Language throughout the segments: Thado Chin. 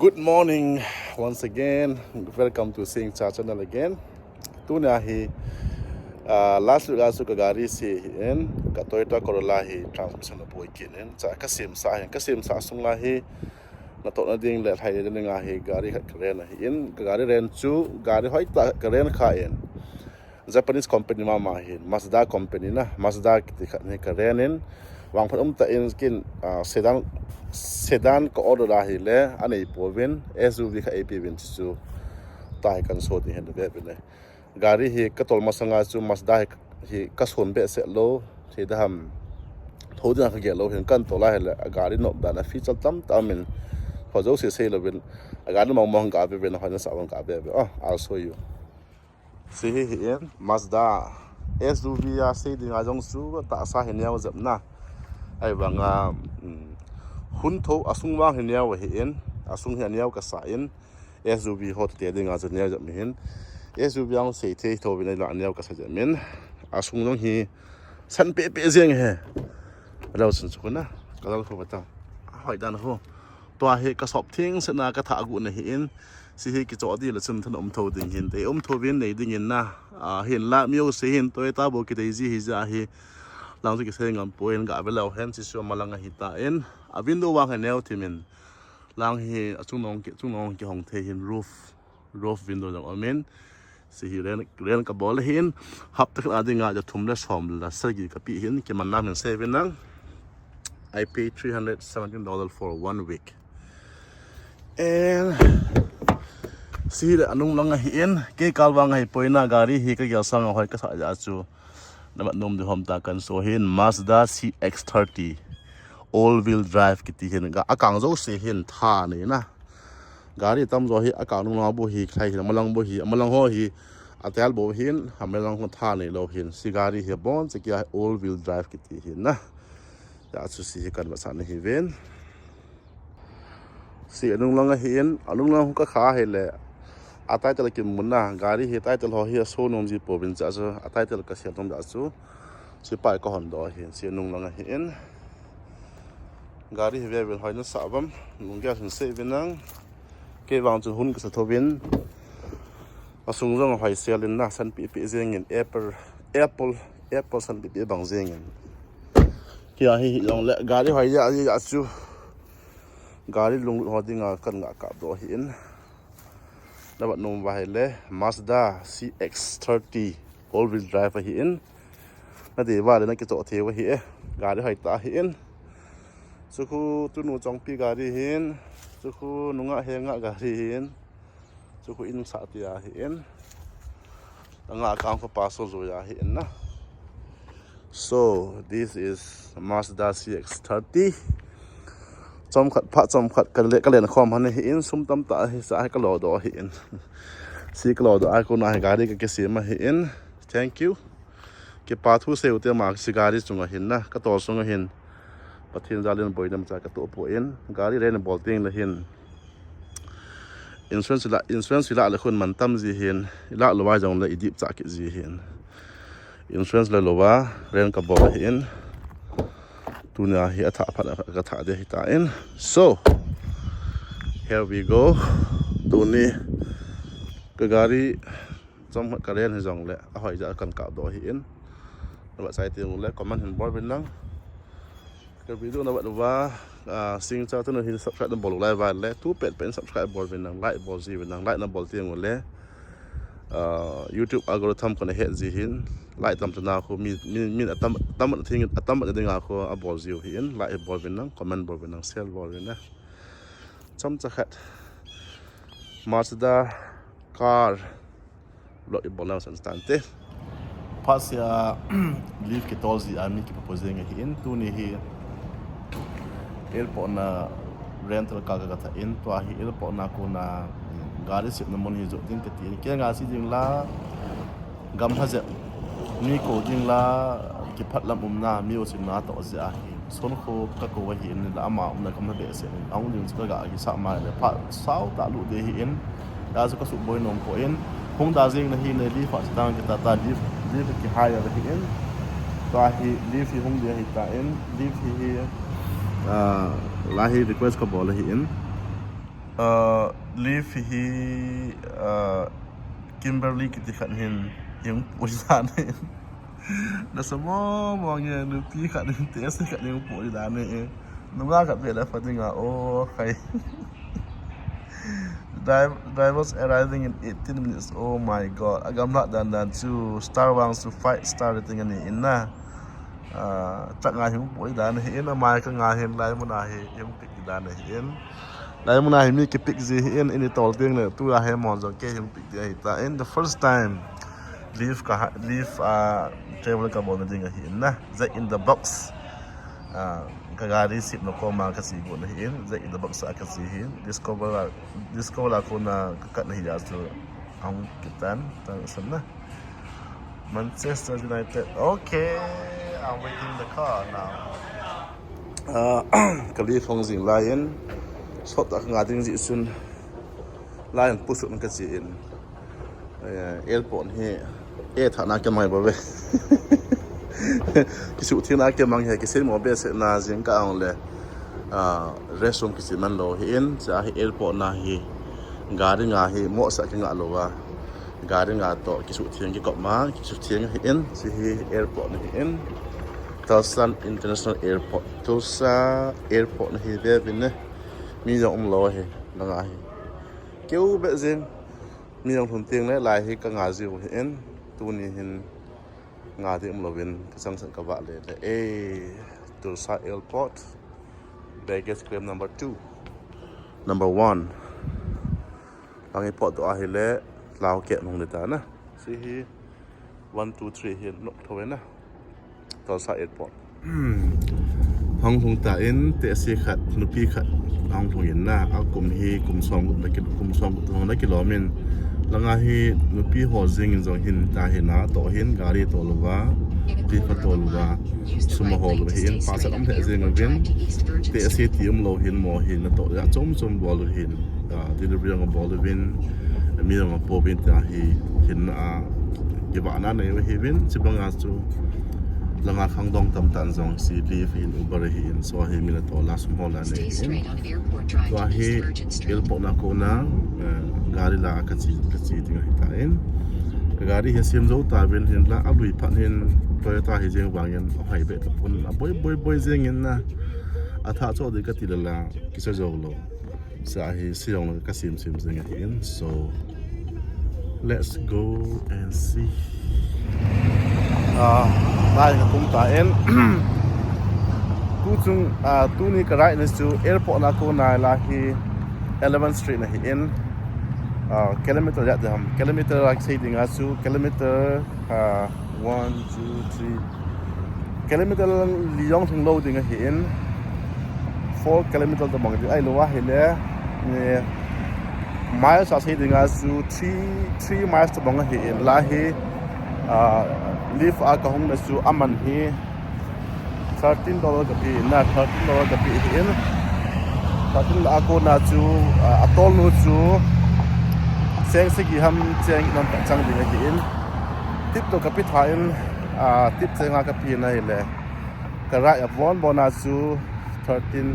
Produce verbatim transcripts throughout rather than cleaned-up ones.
Good morning once again. Welcome to Singcha channel again. Tunia hi, ah, last week a chu ka gari se hi in, ka Toyota Corolla hi transmission a boi kit in, cha ka semsah hi, ka semsah sung la hi, natohna ding le lhai le ding a hi gari khat ka rent ahi in, ka gari rent chu gari hoitah ka rent kha in. Japanese company mama hin, Mazda company na, Mazda kiti khat hi ka rent in, vangphat umtah in kin, ah, sedan, sedan ka order a hi le, anei pouvin, S U V kha eipeh uvin chu, tua hi kan so ding hin ve uvin e. Gari hi ka tol masanga chu Mazda hi, hi ka son behseh lou, thei da ham, tho ding a ka gel lou hin kan tol a hi le, a gari nop dan a feature tamtah um in, ho jouse sei louvin, a gari mong mong ka ve uvin, ho na sa mong ka ve uvin. Oh, I'll show you. Hiche hi hi in, Mazda S U V a sei ding a jong chu tahsa hi neo jep na. Ahivang a, um, hun tho a sung vang hi neo ahi in, a sung hi a neo ka sa in, S U V ho te ding a chu neo jep mi hin. S U V ang sei thei tho vin a la neo ka sa jep min. A sung jong hi san pe pe jeng he. Lo sun chu na. Ka lo khu bata. Hoi dan ho. Tua hi ka sop thing se na ka tha gu na hi in. Si hi kicho di le chun than um tho ding hin, te um tho vin nei ding in na. A, hin la miu se hin Toyota bo ki dei ji hi ja hi. Lang chu ki se ngam po in ga ve lo hen si su ma lang a hi ta in. A window vang he neo thi min. Lang hi a chung nong ki, chung nong ki hong thei hin roof, roof window jong um in. Si hi rent, rent ka bol hin. Hapta khat a ding a ja thum le som le sagi ka pe hin. Ki man na min se vin nang. I pay three hundred seventeen dollars for one week. And si le anung lang ahi in, kei kal vang ahi poi na gari hi ka gel sang a hoi ka sa ja chu. Na mat nom di hom ta kan so hin Mazda C X thirty all wheel drive kiti hin ga akang jouse hin tha nei na. Gari tam jo hi akang nung lang bo hi khai hin malang bo hi malang ho hi atel bo hin a malang ho tha nei lou hin si gari hi bon se kia all wheel drive kiti hin na. Ja chu si hi kan va sa na hi ven. Si anung lang ahi in, anung lang ka kha hi le. A title ki mun na, gari hi title ho hi a so nom ji po vin cha chu, a title ka sial nom ja chu. Si pai ka hon do hi, si anung lang ahi in. Gari hi ve vin hoi na sa vam, nung gel hin se vin nang. Kei vang chu hun ka sa tho vin. A sung jong hoi sial in na san pi pi jeng in apple, apple, apple san pi pi bang jeng in. Kia hi hi jong le gari hoi ja, ja, ja chu. Gari lunglut ho ding a kan nga kap do hi in. Na vat nom va hi le Mazda C X thirty all wheel drive ahi in. Na dei va le na kicho thei va hi e. Gari hoi ta hi in. Chu khu tunu chongpi gari hin. Chu khu nunga he nga gari hin. Chu khu in sa ti ahi in. Anga kang khu pa so zo ya hi in na. So, this is Mazda C X thirty. Chomkhat pha chomkhat ka le, ka len khom han hi in, sum tamtah hi sa hi ka lo do hi in. Si ka lo do ai ko na hi gari ka kisem hi in. Thank you. Kipa thu sei u te ma si gari chunga hin na, ka tol sunga hin. Pathen jal in boina macha ka toh poi in, gari rent bol teng le hin. Insurance la, insurance la le khun man tam ji hin, la lo wa jong le i dip cha ki ji hin. Insurance la lo wa, rent ka bol hin. Tunia hi a tha phat a ka tha de hi ta in. So, here we go. Tuni ka gari chomkhat ka rent hi jong le, a hoi ja kan kap do hi in. Na va chai ti le, comment hin bol vin nang. Ka video na vat uva, ah, sing cha tu na hin subscribe na bol u lai va le, tu pet pet subscribe bol vin nang, like bol ji vin nang, like na bol ti le, ah, YouTube algorithm ko na het ji hin, like tam tu na khu mi, mi, mi atam, tam na thing, atam na ding a khu a bol ji u hin, like bol vin nang, comment bol vin nang, share bol vin nang. Chomcha khat. Mazda car. Vlog i bol nau san stan te. Phasia leave kitol ji a mi kipa po jeng ahi in tuni hi airport na rental car ka tha in tua hi airport na kona gari sep na mun hi jo ding ka ti in kei nga si ding la gam ha jep mi ko ding la kiphat lam um na mi o sim na to ji ahi. Son khu ka ko ahi in la ama umna kam na behseh in. Ahung ding chu ka ga hi sa mai le pha sao ta lu de hi in. Da chu ka su boi nom po in. Hung da jing na hi ne li fa chitang kita ta li li ki hai ya hi in. Ta hi li hi hung de hi ta in. Li hi hi, ah, la hi request ka bol hi in. Uh, Liv hi, uh, Kimberly kiti khat hin hung pui dan ahi. Nasa mo mo nge, nupi khat hin, T S A khat hin hung pui dan ahi. Nunga khat ve le pha ding a, oh khai. Driv-, drivers arriving in eighteen minutes. Oh my God. Agamla dan dan chu, star vang chu five star rating ahi in na. Ah, truck nga hi hung pui dan ahi in, amai ka nga hin lai mun a hi hung pick dan ahi in. Lai mun a hi mi ki pick ji ahi in, ini tol ding le, tu a hi mon jong kei hung pick ding ahi ta in. The first time Liv ka ha-, Liv, ah, travel ka bol na ding ahi in na. Jack in the Box. Ah, ka gari sip na koma ka chi go na ahi in. Jack in the Box a ka chi ahi in. Discover la, Discover la kona ka kat na ahi a chu hung kitan, tan san na. Manchester United. Okay, I'm waiting the car now. Ah, ka Liv hung jing lai in, sot a ka nga ding ji sun, lai in push up ka chi in. Eh, airport hi, eh, tha na ke mai ba ve. Kisuh theng na ke mang he, kisen mo be se na jing ka ang le. Ah, restroom kisi man lo ahi in, cha hi airport na hi, gari nga hi, mo sa ki nga lo va. Gari nga to kisuh theng ki kop ma, kisuh theng ahi in, si hi airport na ahi in. Tulsa International Airport. Tulsa Airport na hi ve vin ne. Mi jong um lo ahi, na nga hi. Keu be jing. Mi jong lhun teng le, lai hi ka nga ji u ahi in. Tuni hin nga ding um lo vin, ka chang san ka va le le. Eh, Tulsa Airport. Baggage claim number two. Number one. Lang i pot to ahi le, lau ke nung le ta na. Si hi, one, two, three hi nok tho na. Tulsa Airport. Hmm. Hung hung ta in, T S A khat, nupi khat, hung hung in na, a kum hi, kum som na ki, kum som na ki lo min. Langa hi, nupi ho jing in jong hin, ta hi na, to hin, gari to lo va, pi pha to lo va, suma ho lo hin, pa sa lam the jing vin, T S A ti um lo hin mo hin, na to, ya chom chom bol hin. Ah, delivery ang bol vin, mi ang po vin ta hi, hin a, ki ba na nei hi vin, si bang a chu, langa khang dong tam tan jong si Liv hin Uber hin, so hi mi la to la sum ho la nei hin. Tua hi, airport na kona, eh, gari la ka chi, ka chi ding ahi ta in. Gari hi sim zo ta vin hin la, a lui phat hin, Toyota hi jeng vang in, hai be ta pun, a boi, boi, boi jeng in na, a tha cho de ka ti la la, ki sa zo lo. Sa hi si jong la ka sim sim jing ahi in. So, let's go and see. Ah, lai ka kum ta in. Tu chung, ah, tuni ka ride na chu airport na kona la hi eleventh Street na ahi in. Ah, kilometer ya de ham. Kilometer la sei ding a chu kilometer, ah, one, two, three. Kilometer li jong lhung lo ding ahi in. Four kilometer tabang ding ahi lo ahi le. Ni miles a sei ding a chu three, three miles tabang ahi in. La hi, ah, Lyft a ka hung na chu aman hi thirteen dollar ka pe in na, thirteen dollar ka pe ahi in. Thirteen la a kona chu, ah, a tol nu chu cheng sagi ham cheng nam ta chang ding ahi in. Tip to ka pe tha in, ah, tip cheng a ka pe na ahi le. Ka ride a von von a chu thirteen,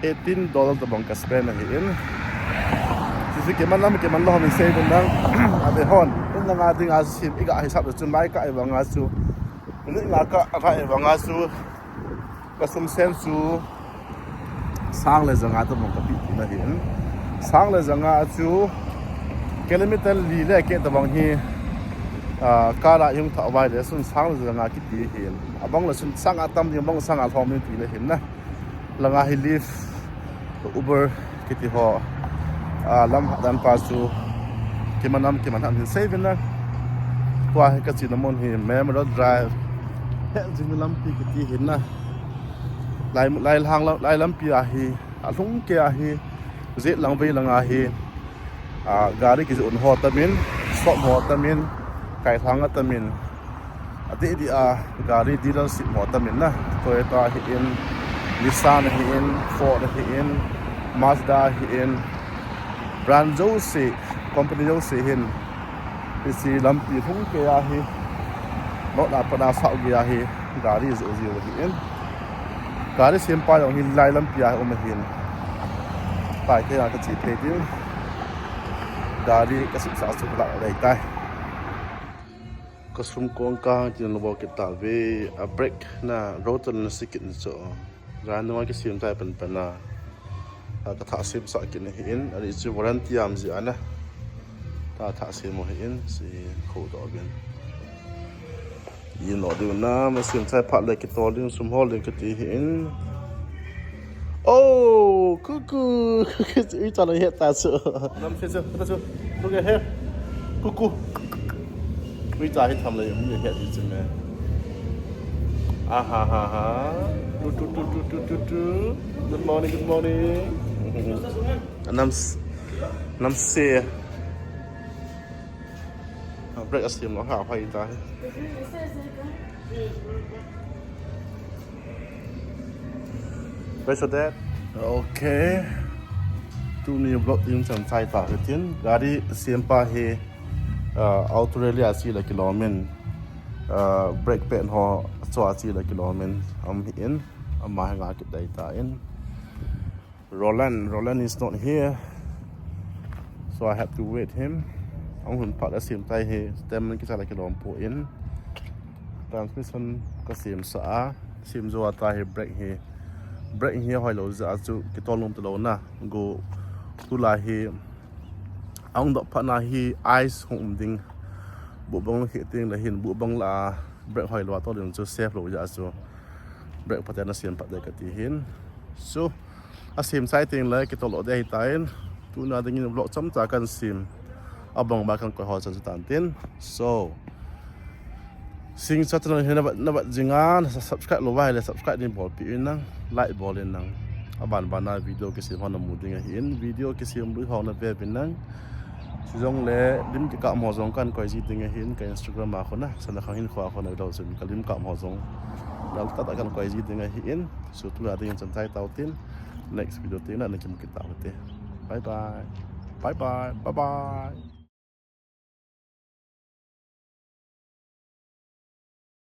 eighteen dollar tabang ka spend ahi in. Chu chu kiman lam, kiman lo ham in sei kun nang. A ve hon. In langa ding a sim i ga hi sap chun lai ka i vang a chu. Ni nga ka ride vang a chu. Ka sum sen chu sang le janga tabang ka pe na ahi in. Sang le janga chu kilometer li le ke tabang hi, ah, ka la yung tha vai le sun sang le janga ki ti hin. Abang le sun sang a tam ding, bang sang a lhom ding ti le hin na. Langa hi Lyft, Uber kiti ho, ah, lam hadan pa chu kiman am kiman ham hin sei vin na. Tua hi ka chi na mun hi Memorial Drive. He jing lampi kiti hin na. Lai, lai lang, lai lampi ahi, a lhung ke ahi, jet lang vei lang ahi. Ah, gari ki un ho tamin, shop ho tamin, kai thang a tamin. A di di a, gari dealership ho tamin na. Toyota hi in, Nissan hi in, Ford hi in, Mazda hi in. Brand jouse, company jouse hin. Isi lampi hung ke ahi. Not na pana sa ge ahi. Gari jo jo hi in. Gari sem pa jong hi lai lampi a um hin. Pai ke ka chi pe din. Gari ka sum sa sum la le tai. Ka sum kong ka tin lo kit ta ve, a brake na rotor na sikit ni cho. Jan no ki sim tai pan pan na. Ka tha sim sa kin hi in, ani chu warranty am ji ana. Ta tha sim mo hi in, si kho do bin. Yin lo ding na, ma sim chai phat le kitol ding, sum hol ding kati hi in. Oh, cuckoo. Ui cha lo het ta chu. Nam se chu, ta chu. Look at here. Cuckoo. Ui cha hi tham le, mi het di chu me. Ah ha ha ha. Tu tu tu tu tu tu tu. Good morning, good morning. Nam s-, nam se. Ah, brake a sim lo ha, hoi ta. Where's your dad? Okay. Tuni vlog ding chan chai ta hitin. Gari sim pa hi, ah, auto rally a chi la kilomin. Ah, brake pad ho cho a chi la kilomin. Am hi in. Ama hi nga kit dai ta in. Roland, Roland is not here. So I have to wait him. Ang hun phat a sim tai hi, stem ki sa la kilom po in. Transmission ka sim sa a, sim jo a ta hi brake hi. Brake hi hoi lo ja chu kitol nom to lo na. Go tu la hi. Ang dok phat na hi ice hung um ding. Bu bang lo hi ting la hin, bu bang la brake hoi lo a tol ding chu safe lo ja chu. Brake phat na sim phat de kati hin. So, a sim sai ting le, kitol lo de hi ta in. Tuna ding in vlog chom cha kan sim. A bang ba kan koi ho chan chu tan tin. So, sing sa channel hi na bat, na bat jinga, na subscribe lo vai le, subscribe ni bol pi in nang, like bol in nang. A ban ban na video kisim ho na mu ding ahi in, video kisim lui ho na ve bin nang. Si jong le, lim kikap mo jong kan koi ji ding ahi in, ka Instagram a khun na, sana khang hin khua khun na lo sim, ka lim kap mo jong. Dal ta ta kan koi ji ding ahi in. So, tu la ding chan chai tau tin. Next video tin na, na kim kit tau te. Bye bye. Bye bye. Bye bye.